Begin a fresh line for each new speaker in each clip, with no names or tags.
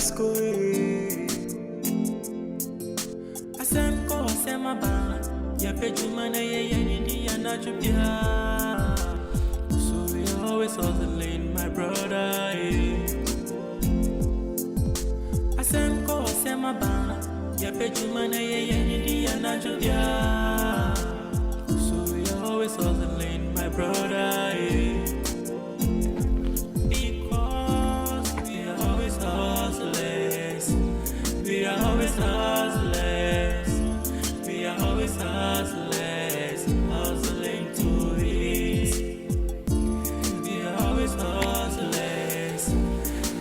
Pasco. Asem ko asem aba, ya pejumana ye ye nidi ya na chupia. So we always hustling, my brother. Eh. Asem ko asem aba, ya pejumana ye ye nidi ya na chupia. So we always hustling, my brother. Eh. Because we are always hustlers. We are always hustlers. We are always hustlers. Hustling to eat. We are always hustlers.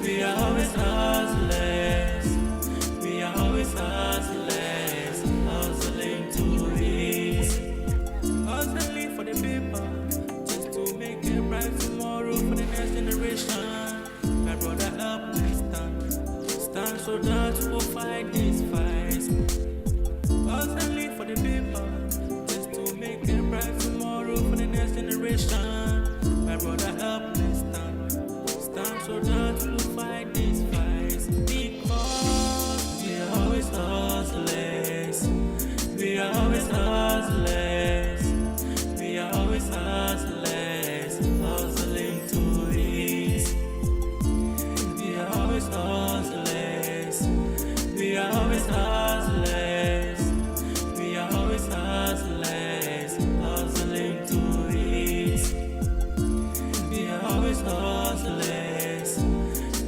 We are always hustlers. We are always hustlers. Hustling to eat. Hustling for the people. Just to make a bright tomorrow for the next generation. My brother, help me stand. Stand so that we'll fight this fight. Hustling for the people. Just to make a bright tomorrow for the next generation. My brother, help me stand. Stand so that we'll fight this fight. Because we are always hustlers. We are always hustlers. We are always hustlers. Hustling to eat. We are always hustlers. We are always hustlers. We are always hustlers. Hustling to eat. We are always hustlers.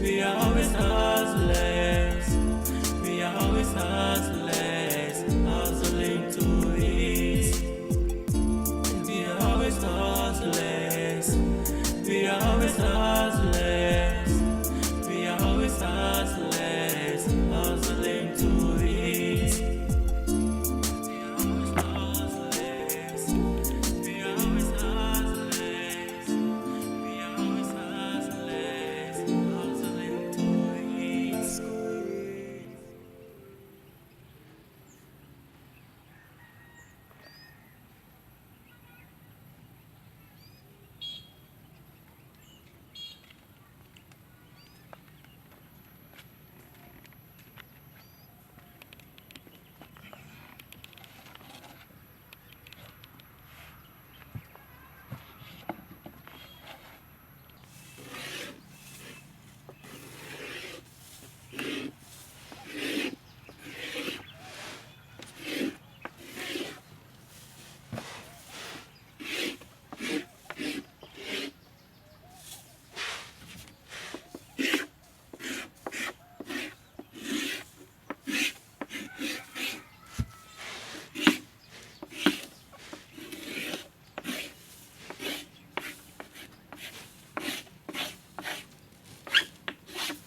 We are always hustlers. We are always hustlers. Hustling to eat. We are always hustlers. We are always hustlers. We are always hustlers. Hustling to eat. We are always hustlers. We are always hustlers. We are always hustlers. Hustling to eat.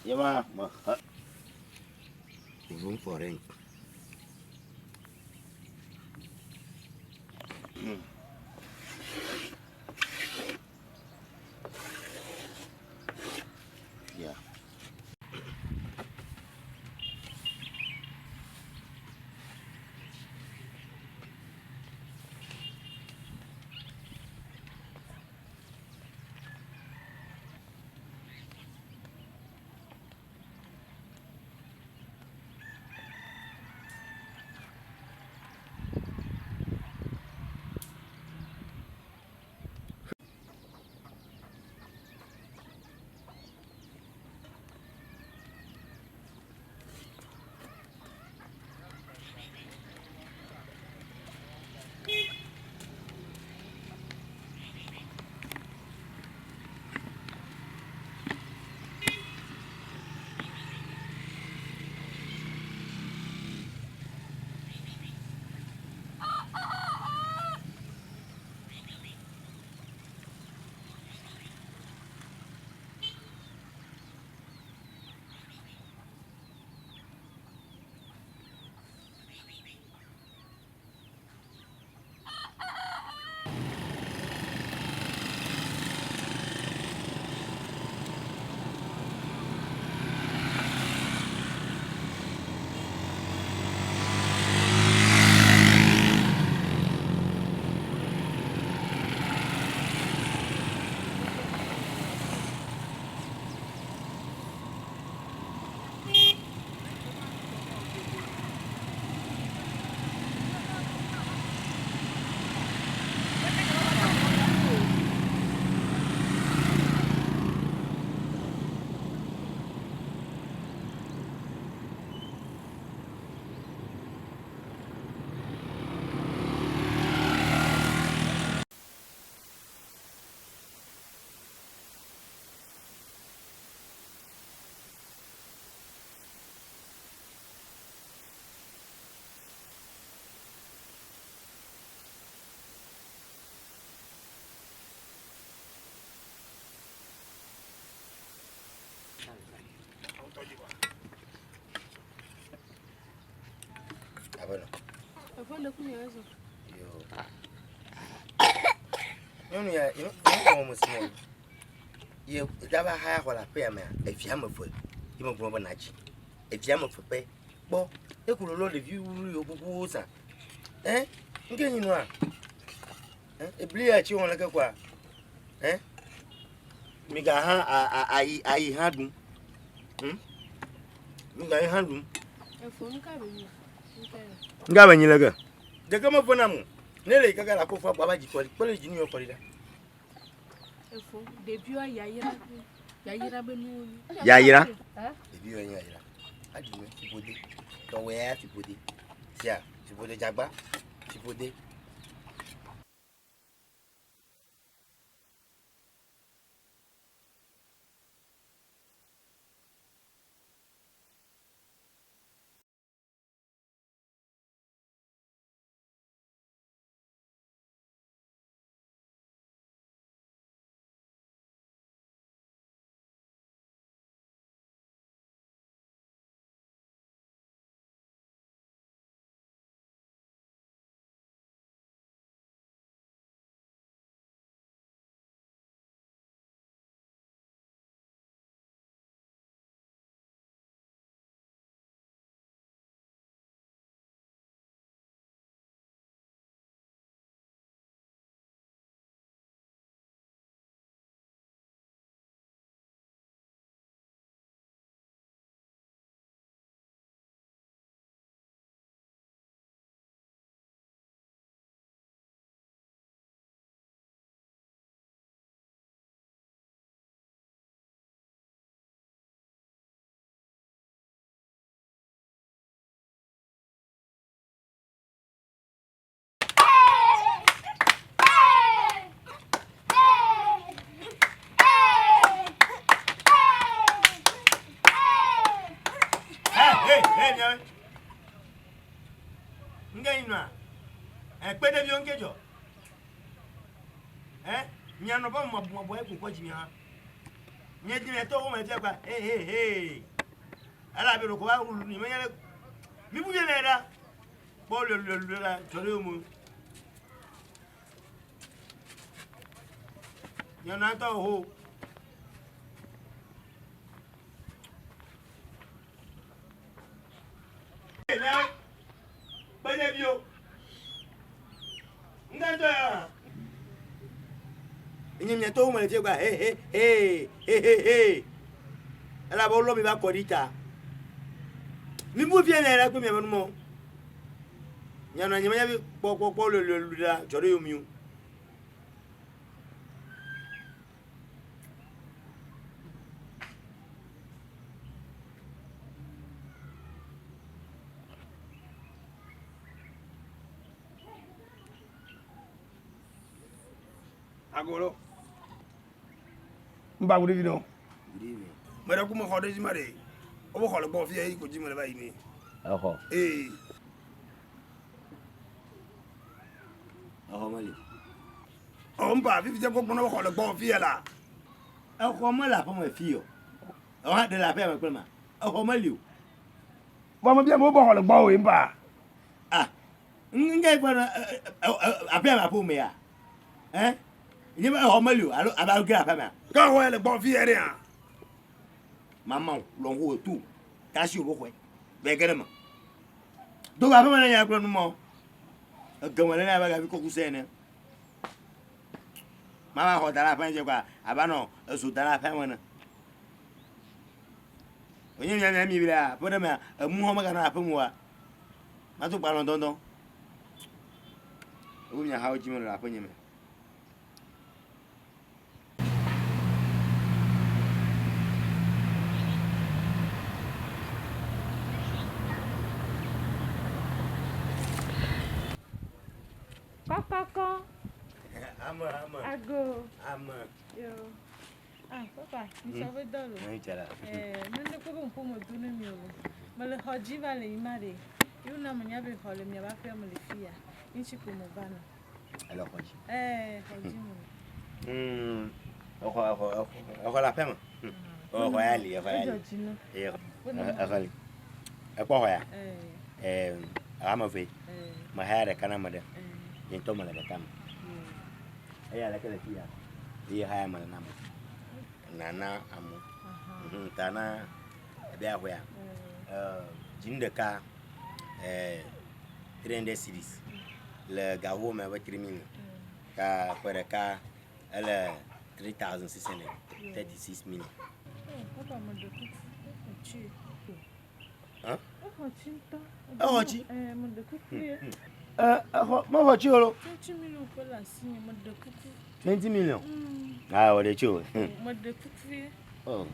Yema mehe room for rent. Yeah.
Wole ku nye zɔ.
Yo. Nyɔnu ya, nyɔnu me si me. Ye dava haya xɔ le aƒea mea, evia me ve. Ye me gblɔ be nadzi. Evia me ve pɛ. Kpɔ, eku lolo ɖevi wuli yo kukuwo zã. Eh, nke nyi nua? Eh, ebli ya tsi wɔn leke kɔa? Eh, mi ga hã ayi ayi hã ɖum. Mi ga yi hã ɖum.
Efo nu ka be nyi?
Nga be nyi leke? Ɖeke me ve nam o. Ne le yi kaka la ko fo agba va dzi kɔli. Kpɔ le dzi nu yɔ kɔli ɖa.
Efo ɖeviwo yayra yayra be nuwo nyi.
Yayra? Ɖeviwo nye yayra. Aɖi me fiƒode. Tɔwɔe ya fiƒode. Sia fiƒode dzagba fiƒode.
Agolo. Mba good evening.
Good evening.
Mede ku me xɔ ɖe dzi ma ɖe. Wobe xɔ le gbɔ fia yi ko dzi me le va yi ne.
Exɔ.
Ee.
Exɔ meli.
Ɔ mba fifi dze gbɔgbɔ na xɔ le gbɔ fia la.
Exɔ mele aƒe me fi o. Exɔ hã ɖe le aƒea me kple ma. Exɔ meli o.
Vɔ me bia me wobe xɔ le gbɔ o mba.
Ah. Nge gbɔ na aƒea me aƒe me ya. Eh? Nye be exɔ meli o alo aba ge aƒea mea.
Ke xɔ ya le gbɔ fia ɖe ya.
Mama o lɔngo tu. Kasi o bo xɔe. Bɛ ge ɖe me. Do aƒe me ne ya kple numɔ. Egeme le ne abe gavi kɔku se ene. Mama xɔ da ɖe aƒea dze kɔa aba nɔ ezo da ɖe aƒea me ne. Onye mia mia mi bia aƒe ɖe mea emu xɔ meganɔ aƒe me oa. Mato kpa nɔ dɔndɔn. Ewu mia hawo dzi me le aƒe nye me.
Papa kɔ.
Ame ame.
Ago.
Ame.
Yo. Ah, papa, mi sɔ be dɔ lo.
Nyi tsara.
Eh, mende ko be ŋku me do ne mi o. Mele xɔ dzi va le yi ma ɖe. Yewo na me nya be xɔ le mia ba ƒe me le fia. Ŋutsi ko me va nɔ.
Ele xɔ dzi.
Eh, xɔ dzi me.
Exɔ exɔ exɔ exɔ le aƒea me. Exɔ ya li exɔ ya
Edzɔ
li.
dzi na.
Exɔ li. Ekpɔ xɔ ya.
Eh,
Eh. Ame eve.
Ee.
Mehaya ɖeka na ame ɖe.
Ee.
Nye ŋutɔ mele ɖeka me. Eya leke le fiya. Eye haya mele na ame. Nana amewo.
Aha.
Ta na ebe axɔea.
Ee.
Dzinu ɖeka 300 cedis le gahoho me abe 3 million. Ta ƒe ɖeka ele 3636 million.
Papa meɖe kuku. Exɔ tsi.
Hã?
Exɔ tsi ŋutɔ.
Exɔ tsi?
Ee, meɖe kuku ye.
Exɔ mexɔ tsi o lo.
20 million ƒe le asinye meɖe kuku.
20 million. Ah, wɔ ɖe tsi o.
Meɖe kuku ye.
Oh,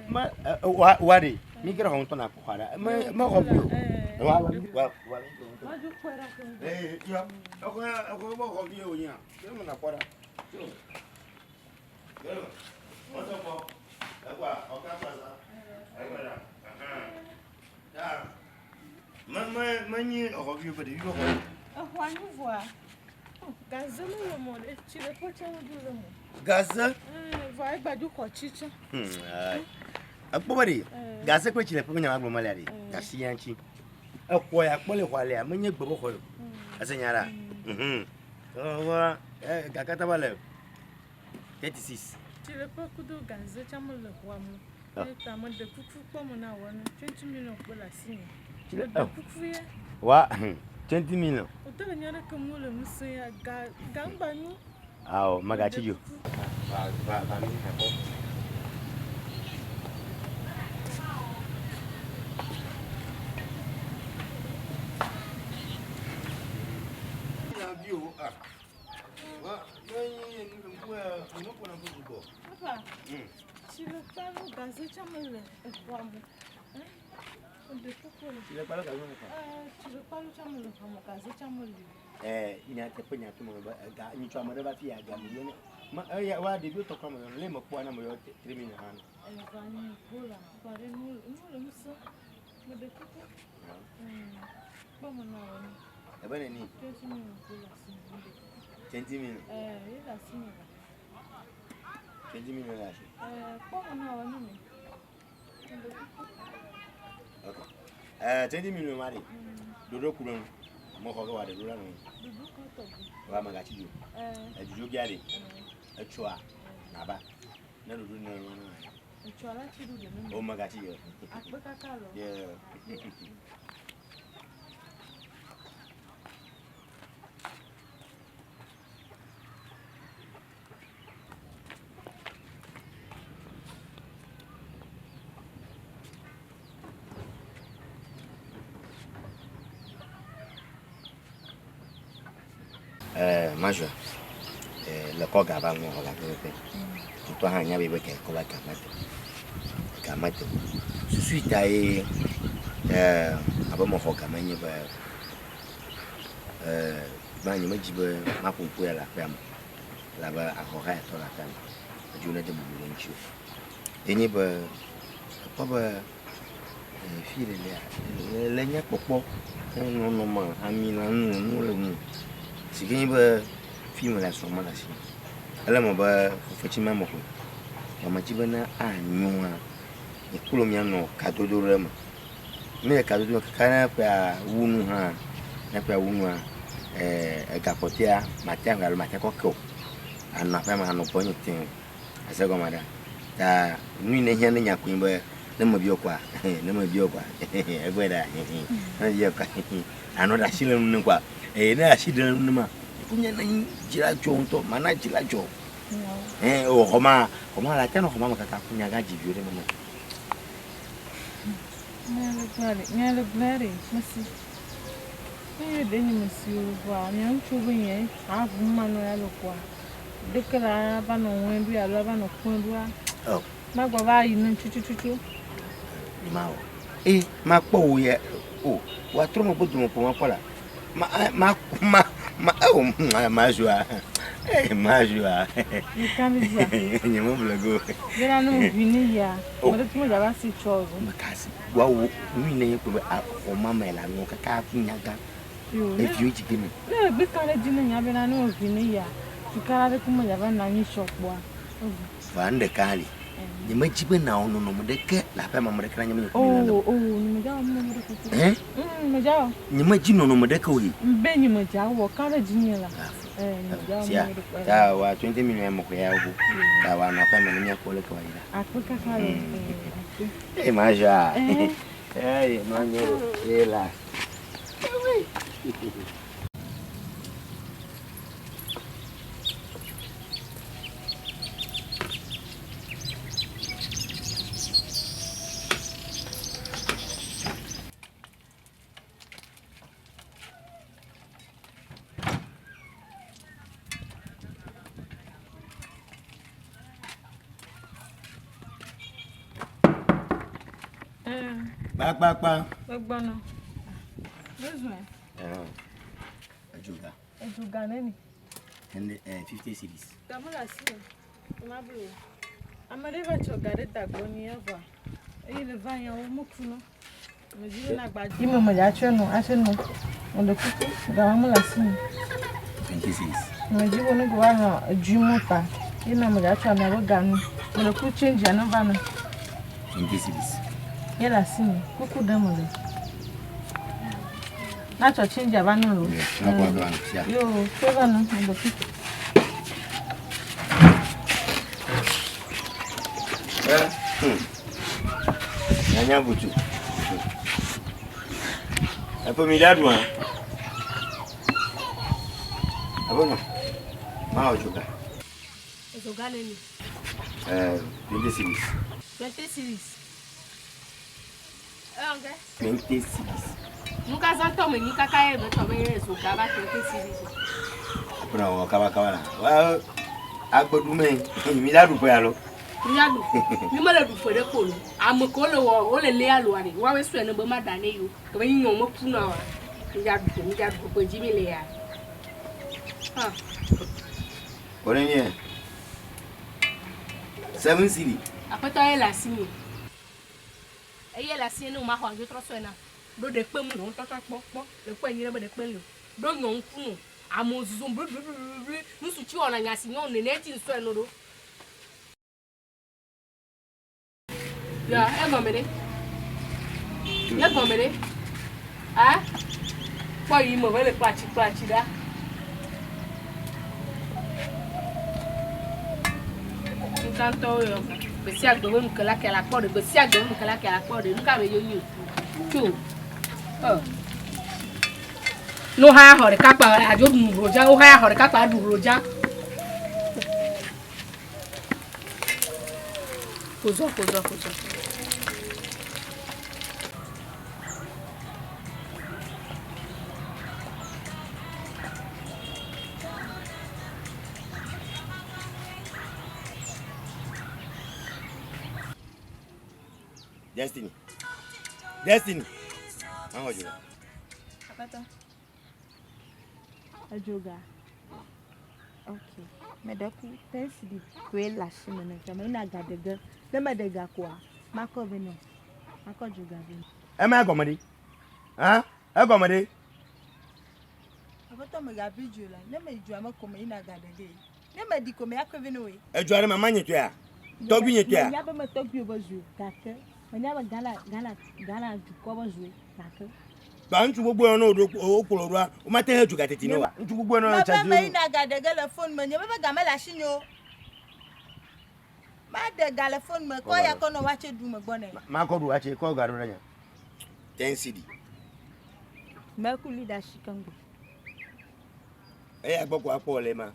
ma wa wa ɖe mi ke ɖe xɔ ŋutɔ na kpɔ xɔ ɖa. Me mexɔ vi o. Wa wa wa wa.
Madzo kpɔe ɖa keŋ.
Ee, yɔ. Exɔ exɔ mexɔ vi o nya. Ke me na kpɔ ɖa. Tso. Yɔ. Mɔtɔ kpɔ. Ekwa ɔka kpa sa. Ekwa ɖa. Ahan. Ya. Me me me nyi exɔ vi o be ɖevi be xɔ.
Exɔ anyi vɔa. Gaze mele me o ɖe. Tsi ɖe kpɔ tsã medzo le me o.
Gaze?
Ee, vɔa egbadzo xɔ tsi tsã.
Ekpɔ be ɖe gaze kple tsi le ƒe nya magblɔ melea ɖe. Gasi ya ŋuti. Exɔ ya kpɔ le xɔa lea menye gbe be xɔ o. Ese nya ɖa. Wa gakata va le 36.
Tsi ɖe ƒe kudo gaze tsã mele xɔa me. Eya ta meɖe kuku kpɔ me na wɔ ne 20 million kpe le asinye. Meɖe kuku ye.
Wa 20 million.
Wòte le nya ɖeke mu le ŋusẽ ya ga ga ŋgba nyo.
Awo megatsi dzi o. Va va va mi nakpɔ.
Papa, tsi le kpalo gaze tsã mele exɔa me. Meɖe kuku le.
Tsi le kpalo gaze mele xɔa me.
Ee, tsi le kpalo tsã mele xɔa me, gaze tsã mele o.
Ee, nyateƒe nya to me be ega nyitsɔ ame ɖe va fi ya ga me yɔ ma eya wa ɖeviwo tɔ kɔ me yɔ le me kpɔa na me yɔ 3 million hã.
Ee, va nyi gola, va ɖe nu nu le ŋusẽ. Meɖe kuku. Kpɔ me na wɔ ne.
Ebe neni?
20 million kpe le asinye meɖe kuku.
20 million.
Ee, ye le asinye va.
20 million le asi.
Ee, kpɔ me na wɔ ne me. Meɖe kuku.
Ok. Ee, 20 million ma ɖe. Ɖoɖo ku ɖe ŋu. Mexɔ ge wòa ɖe ɖo la nɔ.
Ɖoɖo ka tɔgbi?
Wa megatsi dzi o.
Ee.
Edzudzo gia ɖe. Etsɔa nava. Ne ɖoɖo ne nɔ na.
Etsɔa la tsi ɖo ɖe ne.
O megatsi dzi o.
Akpe kaka lɔ.
Yeah. Major, le kɔ ga va ŋu xɔ ga pɛpɛpɛ. Ŋutɔ hã nya be be ga kɔ va ga mete. Ga mete. Susu ta ye abe mexɔ ga ma nye be gbã nye medzi be maƒo ƒu ya le aƒea me. Elabe axɔ haya tɔ le aƒea me. Edzo ne de bubu le ŋuti o. Ye nye be ekpɔ be fi le lea le nye kpɔkpɔ nɔnɔme ami le ŋu nu le ŋu. Si ke nye be fi me le srɔ̃ me le asi. Ele me be fofotsi ma mexɔe. Vɔ medzi be ne anyoa nye kple míanɔ kadodo ɖe me. Ne le kadodo me kaka ne ƒea wu nu hã ne ƒea wu nua egakpɔtɔea mate ŋu alo mate kɔ ke o. Anɔ aƒea me anɔ gbɔnye tẽe. Ese gɔme ɖa. Ta nu yi ne hiã ne nya koe be ne mebiɔ kɔa ne mebiɔ kɔa egbɔe ɖa ne mebiɔ kɔa anɔ ɖe asi le nu ne kɔa eye ne asi ɖe le nu ne ma kunye ne nyi dzi la dzɔ ŋutɔ mana dzi la dzɔ. Ɛɛ o xɔma xɔma la te nɔ xɔma me kaka kunya gã dzi viwo ɖe me.
Nya le gblɔe ɖe mesi. Ne ɖe nye mesi o vɔa mia ŋutsuwo be nye avu manɔ ya le kɔa. Ɖeke la va nɔ ŋue ɖoe alo va nɔ kpɔe ɖoa.
Oh.
Magbɔ va yi ne tutututu.
Ma o. E makpɔ wò ya o. Wòatrɔ megbe dome kpɔ makpɔ la. Ma ma ma ma o ma zua. Eh ma zua.
Nika mi zua.
Nye me ble go.
Bena ne vi ne ya. Mo ɖe tumi dza va si tsɔ o.
Mekasi. Wa wo nu yi ne nye kpɔ be xɔ ma me la nu kaka nyaga. Eviwo dzi ge me.
Ne gbe ka ɖe dzi ne nya bena ne vi ne ya. Tukara ɖe kuma dza va nɔ anyi tsɔ kpɔa.
Va nu ɖeka li. Nyemedi be nàwɔ nɔnɔme ɖeke le aƒea me ame ɖeke nanya be nye kple mi
Oh, oh, nyemedza wɔ nɔnɔme ɖeke o.
Ɛ?
Nyemedza wɔ.
Nyemedi nɔnɔme ɖeke o ye.
Be nyemedza wɔ, ka ɖe dzinye la. Ɛ, nyemedza wɔ
Sia,
nɔnɔme ɖeke o.
ta wa 20 million me xɔe ya wo. Ta wa nɔ aƒea me ne míakpɔ leke wòayi ɖa.
Akpe kaka le. Akpe.
Eye mazɔa.
Ɛ.
Eye manyo ye la. Kpakpakpa.
Megbɔnɔ. Mezɔe.
Edzoga.
Edzoga neni?
Ene, 50 cedis.
Ga mele asi o. Mablu o. Ame ɖe va tsɔ ga ɖe da gbɔ ni evɔa. Eye le va ya wo meku no. Medzi be na gba. Ime me dza tsɔe no, ase no. Meɖe kuku, ga ma mele asi o.
20 cedis.
Medzi be ne go va nɔ edui mo ta. Ye na me dza tsɔ amea be ga nu. Meɖe kuku change ya ne va no.
20 cedis.
Ye le asi me. Kuku ɖe mele. Na tsɔ change ya va no lo.
Na kɔ va no sia.
Yo, tsɔe va no. Meɖe kuku.
Nyanya butu. Eƒe mi ɖa ɖua. Eƒe nɔ. Ma wɔ dzoga.
Dzoga neni?
20 cedis.
20 cedis. Eyɔ
20 cedis.
Nu ka zã tɔ me nyi kaka ye be tɔ be dzoga va 20 cedis.
Eƒe nɔ wɔ kaba kaba la. Wa agbeɖu me. Mi ɖa ɖu ƒe alo.
Míaɖu. Mi mele ɖu ƒe ɖe ko lo. Ame ke wole wɔ wole lé aloa ɖe. Woawoe sɔe ne be maɖa ne yewo. Ke be nyɔ meku na wa. Míaɖu ƒe míaɖu ƒe dzi mi le ya. Ah.
Wole nye. 7 cedi.
Aƒetɔ ye le asi nye. Eye le asi ne wo maxɔ adzo trɔ sɔe na. Ɖo ɖe kpe mu nɔ ŋutɔ kpɔ kpɔ. Le kpɔ enyi ɖe be ɖe kpe li o. Ɖo nyɔ ŋku nɔ. Amewo zuzum blu blu blu blu blu. Nusu tsi wɔna nya si nyɔnu nene ti ŋsɔe no ɖo. Ya, egɔme ɖe. Egɔme ɖe. Ah? Kpɔ yi me be le kplatsi kplatsi ɖa. Ŋkantɔwo yɔ. Gbe sia gbe be nukela ke la kpɔ ɖe. Gbe sia gbe be nukela ke la kpɔ ɖe. Nuka be yonyi o. Tso. Ɔ. No haya xɔ ɖeka kpa adzo ɖu rodza. Wo haya xɔ ɖeka kpa aɖu rodza. Kozɔ, kozɔ, kozɔ.
Destiny. Destiny. Ma wɔ dzoga.
Aƒetɔ. Edzoga. Ok. Meɖe ku 10 cedi koe le asi me ne fia. Meyina ga ɖe ge. Ne meɖe ga koa, makɔ vɛ nɔ. Makɔ dzoga vɛ.
Ema egɔme ɖe. Hã? Egɔme ɖe.
Aƒetɔ megabi dzo la. Ne meyi dzoa me ko meyina ga ɖe ge. Ne meɖi ko meyakɔe vɛ ne woe.
Edzoa ɖe mama nye tɔea? Tɔgbui nye tɔea?
Menya be me tɔgbui be zoe gake menya be Ghana Ghana Ghana dukɔ be zoe gake.
Ba ŋutsu gbogbo yawo ne woɖo wokplɔ ɖoa, womate he dzoga teti ne wa. Ŋutsu gbogbo yawo ne tsa
Mebe meyina ga ɖe ge le fon me. Nye be ga mele asinye o. Maɖe ga le fon me kɔ ya kɔ nɔ watse ɖu me gbɔ nɛ.
Makɔ ɖu watse kɔ ga ɖo ɖe nya. 10 cedi.
Meku leadership keŋ gbɔ.
Eya gbɔ ko akpɔ le ma.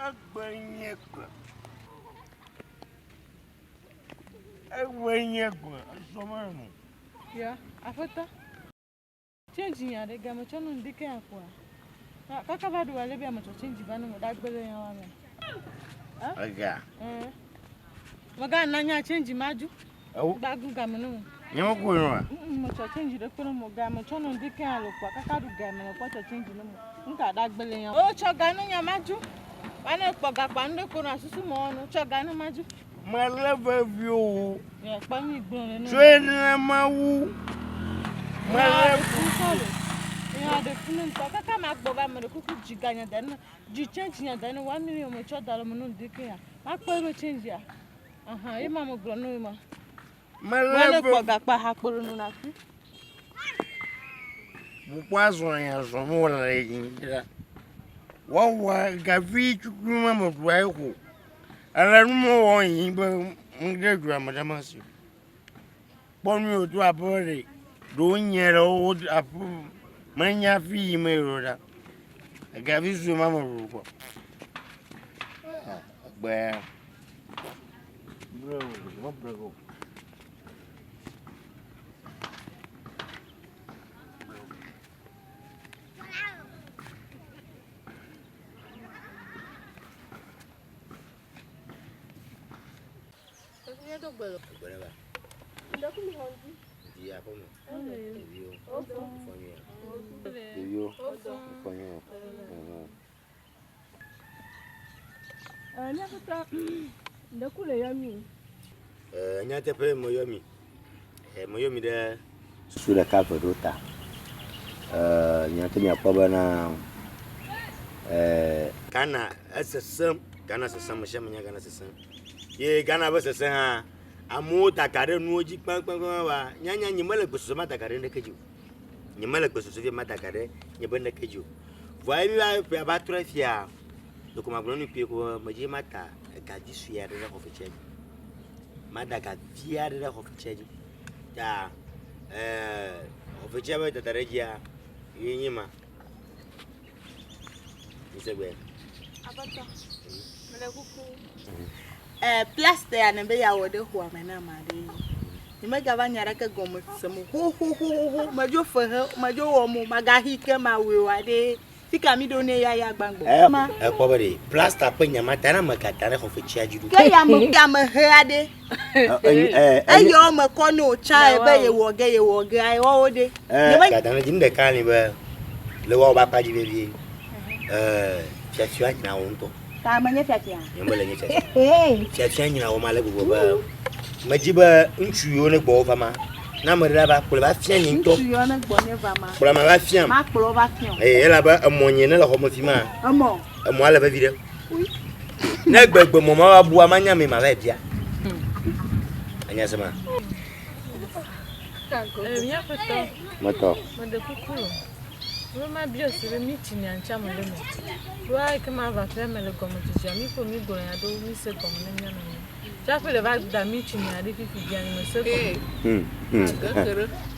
Egbe nye gbe. Egbe nye gbe. Esɔme nu.
Ya, aƒetɔ. Change nya ɖe game tsɔ nu ŋdi ke ya koa. Kaka va ɖu ale be ame tsɔ change va ne me ɖagbe le ya wa me.
Ega.
Mega na nya change maju.
Ewo.
Gbagu game ne mo.
Nye me ko nua.
Mo tsɔ change ɖe kpe ne mo game tsɔ nɔ ŋdi ke alo kpɔ kaka ɖu game le kpɔ tsɔ change ne mo. Nka ɖa gbele nya. O tsɔ ga ne nya maju. Wa ne kpɔ gakpa nu ɖe ko na susu mɔ no tsɔ ga ne maju.
Mele vevi o.
Nye kpɔ mi gblɔ le ne.
Tsoe ne mawu. Mele
Nya ɖe funu ŋutɔ kaka ma gbɔ va me ɖe kuku dzi ga nya da ne dzi change nya da ne 1 million mo tsɔ da le mo no ŋdi ke ya. Ma kpɔ ebe change ya. Aha, ye ma mo gblɔ no ye ma.
Mele
Wa ne
vevi.
kpɔ gakpa ha kpɔ nu na fi.
Bukua zɔ ya zɔ mo le yi la. Wɔwɔ gavi tukui ma me ɖua eko. Ele nu mo wɔ yi be ŋɖe dua me ɖe ma si. Kpɔ nu yi do aƒe ɖe. Ɖewo nye ɖe wo aƒe menya fi yi me ɖo ɖa. Gavi sue ma me ɖu kpɔ. Gbe. Bro, mo bro. Gbe ɖe va. Di aƒe me. Ɖeviwo. Fɔ nyuie. Ɖeviwo. Fɔ nyuie.
Ndeku le yɔ mi.
Nyateƒe meyɔ mi. Meyɔ mi ɖe susu ɖeka ve ɖo ta. Nyateƒe miakpɔ bena Ghana esesem, Ghana sesem, me sia me nya Ghana sesem. Ye Ghana be sese hã, amewo da ga ɖe nuwo dzi kpakpakpa wa. Nyanya nye mele gbɔsɔsɔ ma da ga ɖe ŋɖeke dzi o. Nye mele gbɔsɔsɔ fia ma da ga ɖe nye be ŋɖeke dzi o. Vɔa ye mi va ƒe ava trɔe fia, ɖeko magblɔ nu kpuie ko be medzi ma ta egavi sue aɖe ɖe xɔfetsia dzi. Ma da gavi aɖe ɖe xɔfetsia dzi. Ta xɔfetsia be dada ɖe dzia, ye nye ma. Mise gbe.
Aƒetɔ, mele kuku.
Plaster ya ne be yeawɔ ɖe xɔa me na ame aɖe. Nye megava nya ɖeke gɔme sem o. Xoxoxoxo, medzo fe he, medzo wɔ mo, magaxi ke mawɔe o aɖe. Fika mi ɖo ne ya ya gbãgbɔ.
Ekpɔ be ɖe plaster ƒe nya ma ta na ame ka ta ɖe xɔfetsia dzi ɖo.
Ke ya me ya me he aɖe. Eyɔ me kɔ ne wòtsã ye be yewɔ ge yewɔ ge ayewɔwo ɖe.
Dada ne dzi nu ɖeka li be le woawo be akpa dzi vevie. Fiafia nyina wo ŋutɔ.
Ta menye fiafia.
Nye mele nye fiafia. Fiafia nyina wo ma le gbogbo be medzi be ŋutsu yiwo ne gbɔwò va ma na ame ɖe va kplɔe va fia nye ŋutɔ.
Ŋutsu yiwo ne gbɔ nye va ma.
Kplɔ ame va fiam.
Ma kplɔ va fiam.
Eye elabe emɔ nye ne le xɔ me fi ma.
Emɔ.
Emɔa le vevi ɖe. Ne gbegbe mɔ ma va bua ma nya me ma va bia. Anya se ma.
Míaƒetɔ.
Metɔ.
Meɖe kuku lo. Be ma biɔ si be mi tsi nya ŋtsia me le me. Ɖoa yi ke ma va aƒea me le gɔmedzedzea mi ƒo mi gblɔ nya ɖewo mi se gɔme ne mía nɔnɔewo. Tsaƒe le va da mi tsi nya ɖi fifi dzia nye me se gɔme.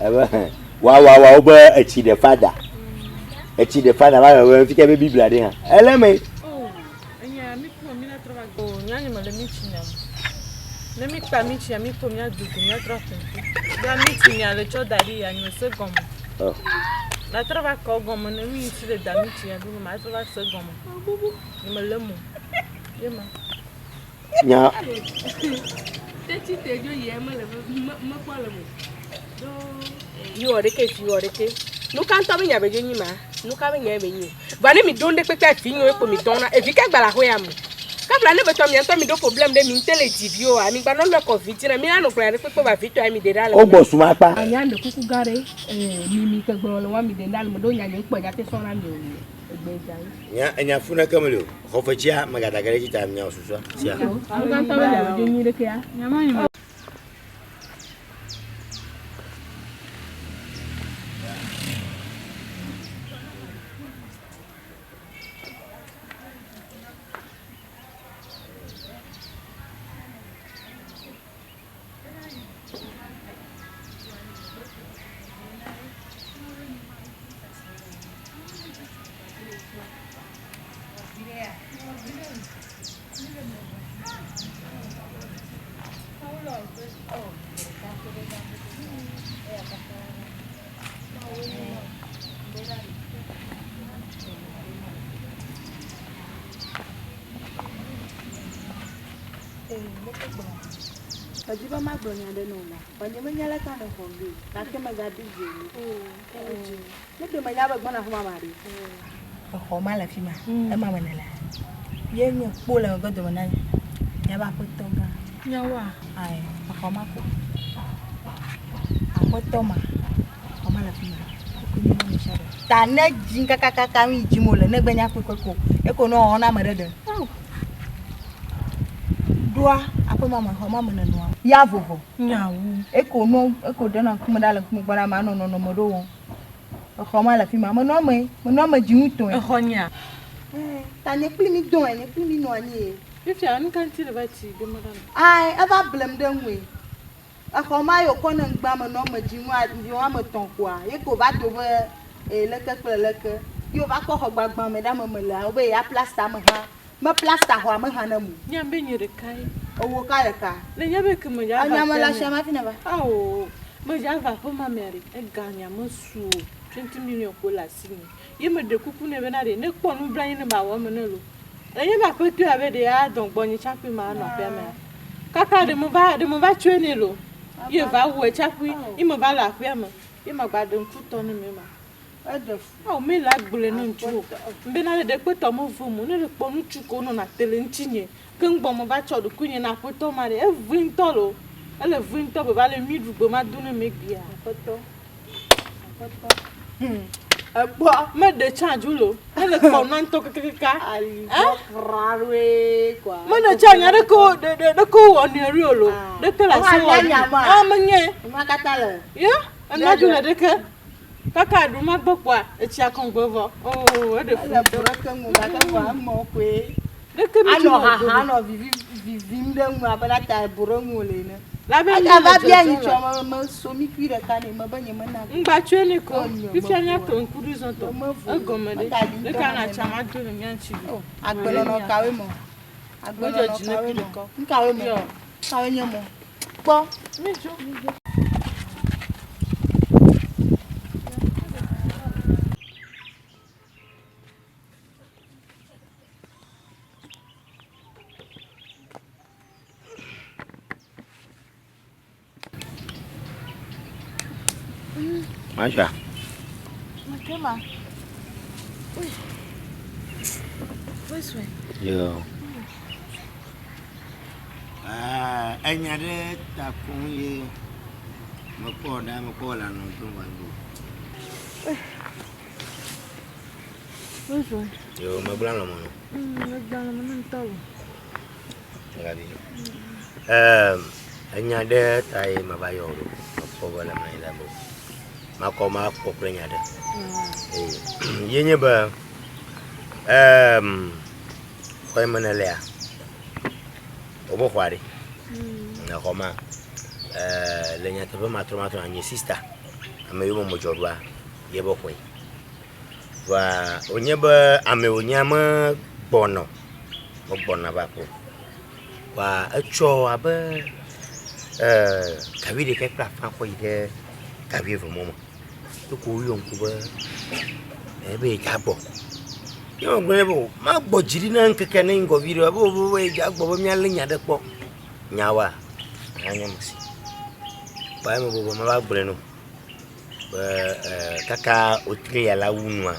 Ebe wa wa wa wo be etsi ɖe fada. Etsi ɖe fada va be fike be Biblia ɖe hã. Ele me.
Oh, enya mi ƒo mi la trɔ va gbɔ. Oh, nya nye me le mi tsi nya me. Ne mi kpa mi tsia mi ƒo mía dogo mía trɔ aƒe. Ɖoa mi tsi nya le tsɔ da ɖi ya nye me se gɔme.
Oh.
La trɔ va kɔ gɔme ne mi ŋuti le da mi tsia ɖo ma trɔ va se gɔme. Nye me le mo. Ye ma.
Nya.
Teti te dzo yia mele mekpɔ le mo. Viwɔ ɖeke viwɔ ɖeke. Nu ka ŋutɔ be nya be dzo nyi ma? Nu ka be nya be nyi o? Va ne mi ɖo ŋɖe kpekpe vi nyo ekpo mi dɔn na evi ka gba le axɔe ya me. Kabla ne betɔ mia ŋutɔ mi ɖo problem ɖe mi ŋute le dzi vi oa, mi gba nɔ lɔ kɔ vi dzi na mi la nɔ gblɔ nya ɖe kpekpe va vi tɔ ya mi ɖe ɖa le.
O gbɔ suma kpa.
Anya ɖe kuku gã ɖe mi mi ke gblɔ le wa mi ɖe ɖa le me ɖo nya nye ŋkpɔ nya te sɔ na mi o. Egbe dza yi.
Nya enya fu ɖeke meli o. Xɔfetsia megada ge ɖe edzi ta miawo susua. Sia.
Nu ka ŋutɔ be nya be dzo nyi ɖekea?
Nya ma nye me.
Medi be magblɔ nya ɖe na wò la, vɔ nye menya leke nèxɔm ɖoe o, gake mègabi dzi o. Ne ɖe menya be gbɔna aƒe ma me ɖe. Exɔ ma le afi ma, ema me nèlea? Ye nye kpo le megbe dome na míaƒe aƒetɔ gã.
Nyawoa?
Ae, exɔ ma ko. Aƒetɔ ma, xɔ ma le afi ma. Ta ne dzi kakakaka nu yi dzim wòle, ne gbe nya kpekpe ko, eko ne wɔwɔ na ame ɖe ɖe. Ɖoa aƒe ma me, xɔ ma me nenɔa. Ya vovo.
Nyawo.
Eko no, eko ɖena ŋkume ɖa le ŋkume gbɔna ame anɔ nɔnɔme ɖo wɔm. Exɔ ma le afi ma. Menɔ eme, menɔ eme dzi ŋutɔe.
Exɔ nyea?
Ɛɛ, ta nye kpli mi dɔe, nye kpli mi nɔ anyi ye.
Fifia, nu ka ŋuti nèva tsi dome ɖa nɔ?
Ae, eva blem ɖe ŋue. Exɔ ma ye wòkɔ ne ŋgbea menɔ eme dzi ŋua, vi woame etɔ̃ koa, ye ke wòva do be ee leke kple leke. Ye wòva kpɔ xɔ gbagbã me ɖe ame melea, wobe yea plasta eme hã. Me plasta xɔa me hã ne mu.
Nye be nye ɖeka ye.
Ewò ka ɖeka?
Le nye be ke me dza va
Enya me le asia me hafi neva.
Ao, me dza va aƒe ma mea ɖe, ega nya me su o. 20 million ko le asi nye. Ye me ɖe kuku nɛ bena ɖe, ne kpɔ nublanui ne ma wɔ eme ne lo. Le nye be aƒetɔe abe ɖe ya dɔn gbɔ nye tsaƒui ma nɔ aƒea mea. Kaka ɖe me va, ɖe me va tsɔe nɛ lo. Ye va wɔe tsaƒui, ye me va le aƒea me. Ye ma gba ɖe ŋku tɔ ne me ma.
Eɖe fu.
Ao, mi le agble ne ŋutsu o. Bena ɖe ɖekpe tɔ me vom o. Ne ɖe kpɔ ŋutsu ko nɔna te le ŋutinye. Keŋ gbɔ me va tsɔ ɖokuinye na aƒetɔ ma ɖe. Evui ŋutɔ lo. Ele vui ŋutɔ be va le mi ɖu gbe ma do ne me gbea.
Aƒetɔ. Aƒetɔ. Hmm.
Ekpɔ me ɖe tsã dzu lo. Ne le kpɔ nua ŋutɔ kakakaka.
Ali eh? kra koa.
Me ɖe tsã nya ɖe ko ɖe ɖe ɖe ko wɔ ne ri o lo. Ɖe ke le asi wɔ. Ah, me nye.
Ma katã le.
Ye, ena dzu le ɖeke. Kaka ɖu ma gbɔ kpoa etsi akɔŋgbe vɔ. Oo, eɖe fu.
Ele bo ɖeke ŋu gake vɔ amewo koe.
Ɖeke mi
Anɔ haha anɔ vivi vivim ɖe ŋu abe na ta bo ɖe ŋu le ene.
Labe mi
Ega va bia nyi tsɔ me me so mi kui ɖeka ne me be nye me na.
Ŋgba tsɔe ne ko. Fifia mía to ŋku ɖi zɔtɔ. Egɔme ɖe. Ɖeka na tsa ma do ne mía ŋtsi.
Agbenɔnɔ kawoe mɔ? Agbenɔnɔ kawoe mɔ? Ŋkawoe mɔ? Kawoe nye mɔ? Kpɔ.
Mi dzo.
Masha.
Makema. Weswe.
Yo. Ah, enya ɖe ta koŋ ye mekpɔ ɖa mekpɔ le alɔ dom va do.
Weswe.
Yo, megblɔ alɔ me no.
Megblɔ alɔ me no ŋutɔ o.
Gabi. Ehm, enya ɖe ta ye meva yɔ ɖo. Mekpɔ be le mlɔ anyi le mo. Makɔ makpɔ kple nya ɖe. Ee, ye nye be ehm xɔ yi me nèlea, wobe xɔa ɖe. Le xɔ ma, eh, le nyateƒe matrɔmatrɔ nye sista, ame yiwo me medzɔ ɖoa, ye be xɔe. Vɔa wònye be ame wònye megbɔna o, megbɔna va aƒe o. Vɔa etsɔ abe eh, ga wuiɖekɛ kple afã kɔ yi ɖe ga wuieve mɔ me. Eko woyɔ ŋku be ebe yedze agbɔ. Ye megblɔ nɛ be o magbɔ dzi ɖi na ŋkekea ne ŋgɔ viɖe ebe o be yedze agbɔ be míalé nya ɖe kpɔ. Nyawoa, anye mesi. Kpɔa eme be mava gblɔe no be eh, kaka wotri ya la wu nua,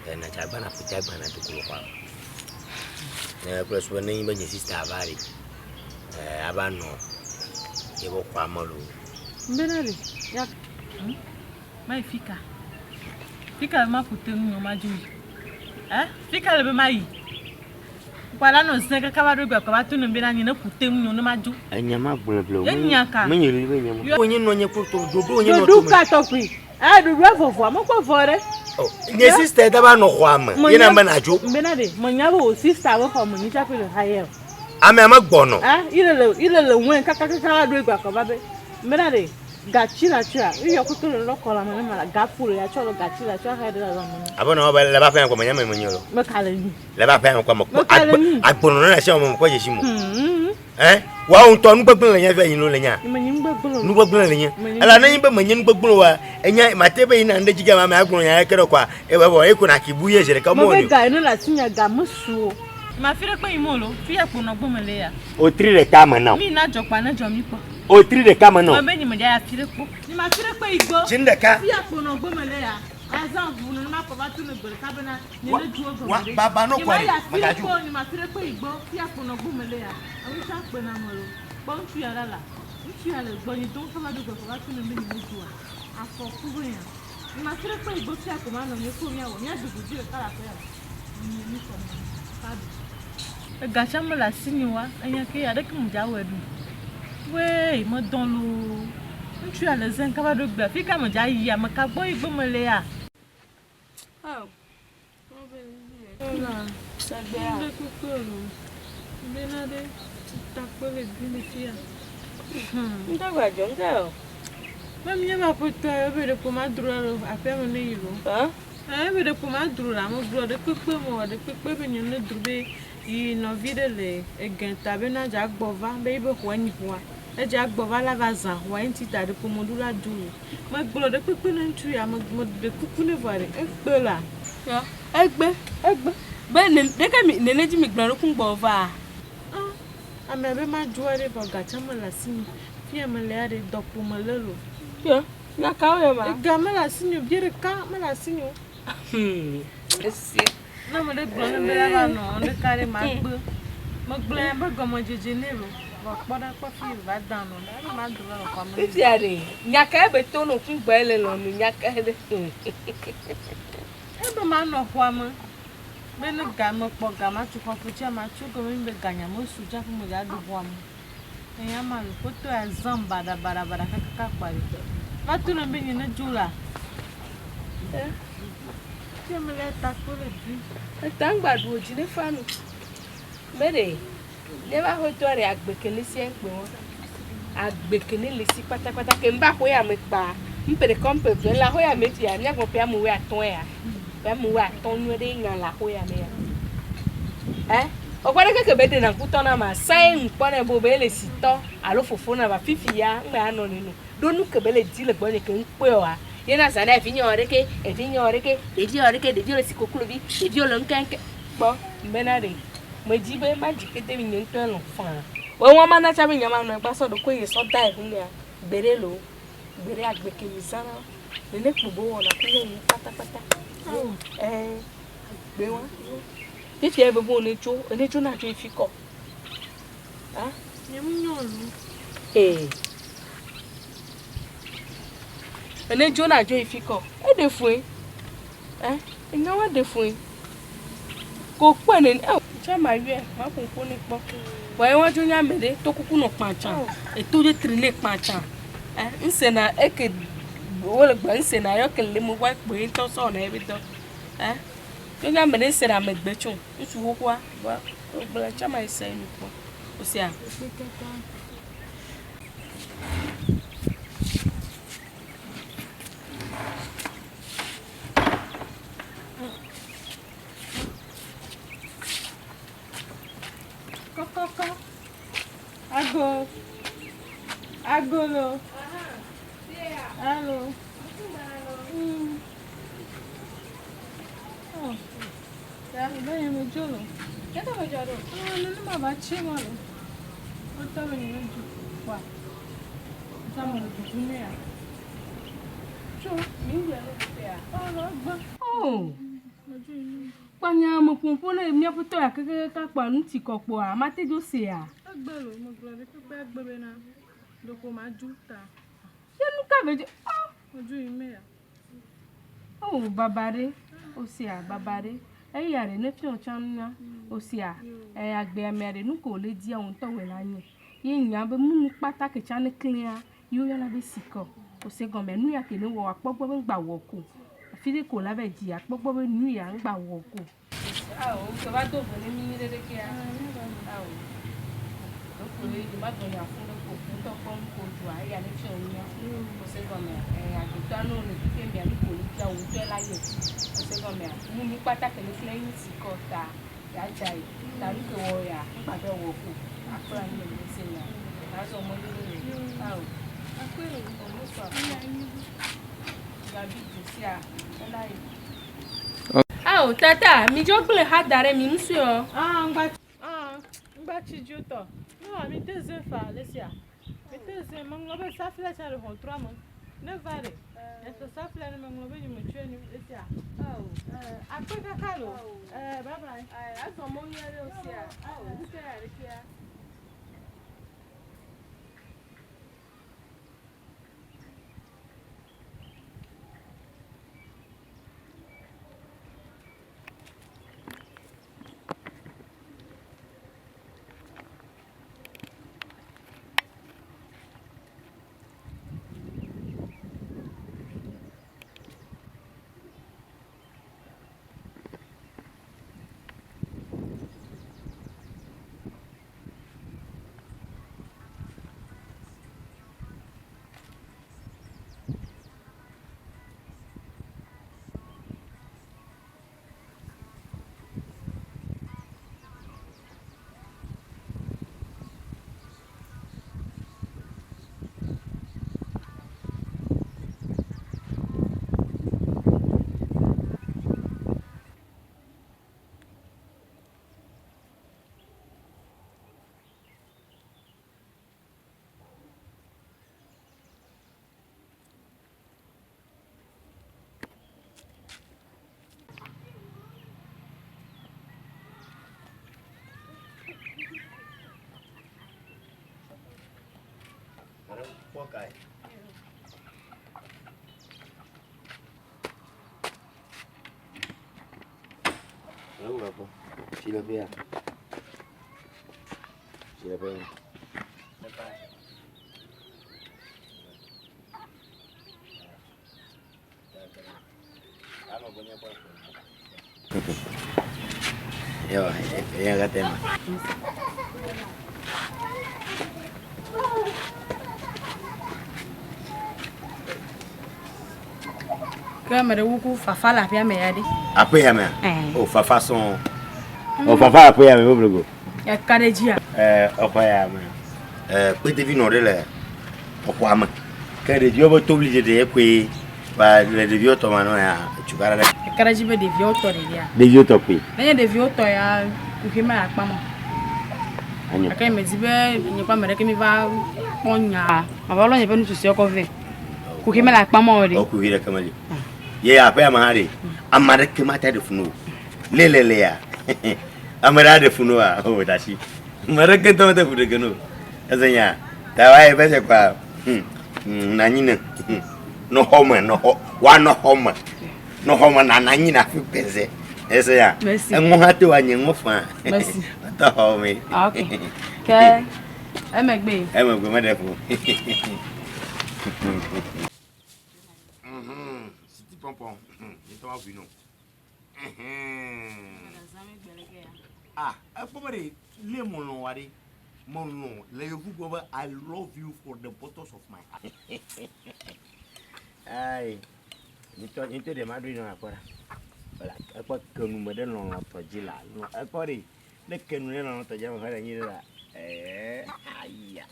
eh, nàdze agbagba nàƒo te agba nàdo go le xɔa me. Ne kple su be nenye be nye sista va ɖi, eh, ava nɔ yeƒe xɔa me loo.
Mbena ɖe, ya, hm? Mayi fika? Fika be maƒo te ŋu madzo yi? Eh? Fika le be mayi? Kpɔ la nɔ zẽ kaka va ɖo egbe kɔ va to ne bena nye ne ƒo te ŋu ne madzo.
Enya ma gblɔ ble o.
Enya ka?
Menye li be nya ma. Wonye nɔ nye kple to ɖoɖo wonye nɔ
to me. Ɖoɖo ka tɔgbi? Eh ɖoɖoa vɔvɔa mekpɔ vɔ ɖe.
Oh, nye sister da va nɔ xɔa me. Ye na be na dzo.
Mbena ɖe, menya be wò sister be xɔ me nyi tsaƒe le hayɛ o.
Amea megbɔnɔ.
Eh, ile le ile le ŋue kaka kaka va ɖo egbe kɔ va be. Mbena ɖe, gatsi la tsɔa, iyɔ kuku le lɔkɔ la me ne ma la gaƒo le ya tsɔ le gatsi la tsɔ xe ɖe la me.
Abe nɔ be le ba ƒe ŋkɔ menya me menye lo.
Meka le nyi.
Le ba ƒe ŋkɔ me kpɔ agbe agbono na sia me kpɔ dzesi mo. Eh, wa ŋutɔ nu gbegblẽ le nya via yi lo le nya.
Menye nu gbegblẽ.
Nu gbegblẽ le nya. Ela ne nyi be menye nu gbegblẽ wa, enya mate be yina ŋɖe dzi gama me agblɔ nya ke ɖe kɔa, ebe vɔ eko na kibu ye zi ɖeka mo
ni. Mebe ga ene le asi nye ga mesu o. Ma fi ɖe kpe yi mo lo. Fi ya kponɔ gbɔ me le ya.
Otri ɖeka me na o.
Mi na dzɔkpa ne dzɔ mi kpɔ.
Otri ɖeka me na o.
Me be nye me dza ya fi ɖe kpɔ. Nye ma fi ɖe kpe yi gbɔ.
Tsi ɖeka.
Fi ya kponɔ gbɔ me le ya. Azã ʋu ne ma kɔ va tu ne gbe ɖeka bena nye ne dzuwo gɔme ɖe.
Baba no
Nye ma
kɔri.
ya fi ɖe
Megaju.
kpɔ nye ma fi ɖe kpe yi gbɔ. Fi ya kponɔ gbɔ me le ya. Enu tsa kpe na me lo. Kpɔ ŋutsu ya ɖa la. Ŋutsu ya le gbɔ nye dom kaba ɖo gbe kɔ va tu ne be nye ne dzoa. Afɔ ku be ya. Nye ma fi ɖe kpe yi gbɔ fi ya ko ma nɔ nye ko mia wɔ. Mia du godzi ɖeka le aƒe ya me. Nye mi kɔ me. Fabi. Ega tsã mele asinye oa, enya ke ya ɖeke medza wɔe ɖo. Wee, medɔ loo. Ŋutsu ya le zem kaba ɖo gbea, fi ka medza yi, ame ka gbɔ yi gbe mele ya? Ŋɖe kpekpe o loo. Bena ɖe takpe le dzi le fi ya.
Ŋɖe gba dzɔ ŋɖe o.
Be míaƒe aƒetɔ ya be ɖeko madro ɖe aƒea me ne yi loo. Ɛɛ be ɖeko madro le ame gblɔ ɖe kpekpe mewɔ ɖe kpekpe be nye ne dro be yi nɔvi ɖe le egɛ ta be na dza gbɔ va be yibe xɔa nyi xɔa. Edza gbɔ va la va zã xɔa eŋuti ta ɖeko meɖo la dzo lo. Megblɔ ɖe kpekpe ne ŋutsu ya me me ɖe kuku ne vɔa ɖe ekpe la.
Yɔ egbe
egbe.
Be ne ɖeke mi nene dzi mi gblɔ ɖe ku gbɔ va.
Ah amea be madzoa ɖe vɔ gatsa mele asinye. Fiya mele ya ɖe dɔkpo mele lo.
Yɔ nya kawo yɔ ma?
Ega mele asinye o, bia ɖeka mele asinye o.
Esi.
Ne ame ɖe gblɔ ne be ava nɔ ɖeka ɖe magbe. Megblɔ be gɔmedzedze nɛ lo. Vɔ kpɔ ɖa kpɔ fi va da nɔ ɖa ebe madro le xɔa me.
Fifia ɖe nya kae be to nɔ ku gbɔ le lɔ nu nya kae ɖe.
Ebe manɔ xɔa me. Be ne ga mekpɔ ga matu xɔ ƒe matu gɔme be ganya mesu tsaƒe me dza ɖu xɔa me. Eya ma lo foto ya zam baɖa baɖa baɖa kakaka kpa ɖe. Va to ne be nye ne dzo la. Fia me le ta kpo le dui.
Eta ŋgba ɖu dzi ne fa nu. Be ɖe ne va xɔtɔ ɖe agbe ke le si kpe wo. Agbe ke ne le si kpata kpata ke mba xɔ ya me kpa. Mpe ɖe kɔmpe ve la xɔ ya me fia mia gbɔ pe amewo atɔ ya. Pe amewo atɔ nu ɖe nya la xɔ ya me ya. Eh? Ɔgbɔ ɖe keke be ɖena ŋkutɔ na ma sae ŋkpɔ ne bo be le si tɔ alo fofo na ba fifi ya ŋgba ya nɔ nenu. Ɖo nu ke be le di le gbɔnye ke ŋkpɔe oa. Ye na zã ɖe evinye wɔ ɖeke, evinye wɔ ɖeke, ɖevi wɔ ɖeke, ɖeviwo le si koklovi, ɖeviwo le ŋkeŋke. Kpɔ bena ɖe medzi be madzi kete mi nye ŋutɔ lɔ̃ faa. Wɔ ŋua mana tsa be nye ma nɔ egba sɔ ɖokoe nye sɔ da eŋu mea gbeɖe loo. Gbeɖe agbe ke mi zãna. Nene kpo be wɔna ku nyɔnu kpatakpata. Ɛɛ agbe wa. Fifia ebe bo ne tso, ene tso na tso efi kɔ. Ah?
Nye mu nyɔ lu.
Ee. Ene tso na tso efi kɔ. Eɖe fue. Eh, enya wa ɖe fue. Ko kpɔ ne eh tsa ma yue, ma ƒo ƒo ne kpɔ. Wa ye wa dzo nya me ɖe to kuku nɔ kpatsa. Eto ɖe tri ne kpatsa. Eh, ŋse na eke wole gblɔ ŋse na yɔ ke le mo wa kpo ye ŋutɔ sɔ na ye be dɔ. Eh, dzo nya me ɖe ŋse na megbe tso. Ŋutsu xoxoa, wa wogblɔ tsa ma yi se nu kpɔ. Osia.
Kɔkɔkɔ. Ago. Agolo. Allo. Oh. Ya, be me dzo lo.
Ke me dzo ɖo.
Ah, nene ma va tsi ma lo. Wotɔ be nye dzo. Wa. Sama le dudu ne ya. Tso,
mi ŋgblẽ ne ya.
Oh, lo gbe.
Oh. Kpanya me ƒoƒo ne míaƒe tɔ ya kekeke kpɔ nu ti kɔkpoa mate dzo sea.
Egbe lo, megblɔ ɖe kpekpe egbe bena ɖeko madzo ta.
Ye nu ka be dzo? Ah.
Medzo yi me ya.
Oh, baba ɖe. Osia baba ɖe. Eya ɖe ne fiɔ tsã nunya. Osia e agbea mea ɖe nu ko le dia ŋutɔ wɔ la nye. Ye nya be munu kpata ke tsã ne klẽa ye woyɔna be sikɔ. Ose gɔme nu ya ke ne wɔ akpɔ gbɔ be ŋgba wɔ ko. Afi ɖe ko la va dzi akpɔ gbɔ be nu ya ŋgba wɔ ko. Awo, ke va do vo ne mi ɖe ɖe kea. Awo. Ɖeko le yi ma gblɔ nya fũ ɖe ko ŋutɔ kpɔ nu ko dzoa eya ne fiɔ nunya. Ose gɔmea e agbetɔ no le keke mea nu ko le dia ŋutɔ la nye. Ose gɔmea munu kpata ke ne klẽ nyi sikɔ ta ya dza yi. Ta nu ke wɔ ya ŋgba be wɔ ko. Akpla nu le se nya. Azɔ mɔ nu le. Awo.
Akpe lo.
Omo sɔ. Gabi dzi sia ela yi. Ao tata, mi dzo gblẽ xa da ɖe mi nu sue.
Ah, ŋgba ah, ŋgba tsi dzo tɔ. Ne mi te ze fa le sia. Mi te ze meŋlɔ be safla tsa le ʋɔtrua me. Ne va ɖe. Eto safla ne meŋlɔ be nye me tsɔe nu le sia. Eh, akpe kaka lo. Eh, bye bye.
Eh, azɔ mɔ nyuie ɖe o sia. Ao, ŋkɛ ya ɖe kia.
Kpɔ kae. Ewu akpɔ. Tsi le ƒea. Tsi le ƒea. Yo, eya katã ma.
Ke ame ɖe wuku fafa le aƒea me ya ɖe.
Aƒe ya mea? O fafa sɔŋ. O fafa aƒe ya me boblo go.
Eka ɖe dzia?
Ɛɛ exɔ ya me. Ɛɛ kpetevi nɔ ɖe le exɔa me. Ke ɖeviwo be toɣli ɖeɖe koe va le ɖeviwo tɔ ma nɔ ya tukaɖa ɖe.
Eka ɖe dzi be ɖeviwo tɔ ɖevia.
Ɖeviwo tɔ koe.
Nenye ɖeviwo tɔ ya kuxi mele akpa me.
Anyo.
Gake medi be nye kple ame ɖeke mi va kpɔ nya. Mava lɔ nye ƒe nu susɔewo kɔ vɛ. Kuxi mele akpa me o ɖe.
O kuxi ɖeke meli. Ye aƒea me hã ɖe ame aɖeke mate ɖe fu na o. Lelele ya ame ɖe aɖe fu na oa? O ɖasi. Ame aɖeke ŋutɔ mete fu ɖe ge na o. Eze nya ta wa ye ƒe kɔa nɔ anyi ne nɔ xɔ me nɔ xɔ woanɔ xɔ me nɔ xɔ me nanɔ anyi na fi pɛsɛ. Eze ya eŋɔ hã te wa nye ŋɔ faa.
Merci.
Tɔ xɔ me.
Ah, ok. Ke emegbe.
Emegbe meɖe fu. Siti pɔmpɔn. Nyetɔ ma ʋui no. Ah, ekpɔ be ɖe lé melɔ̃ wa ɖe. Melɔ̃ le yevu gbɔ be I love you for the bottoms of my heart. Ayi, nyetɔ nyetɔ ɖe ma ɖoe nɔ akpɔ ɖa. Wala ekpɔ kenu me ɖe lɔlɔ̃tɔ dzi la. Ekpɔ ɖe ne kenu ɖe lɔlɔ̃tɔ dzi ame xɔ ɖe anyi ɖe la. Ɛɛ aya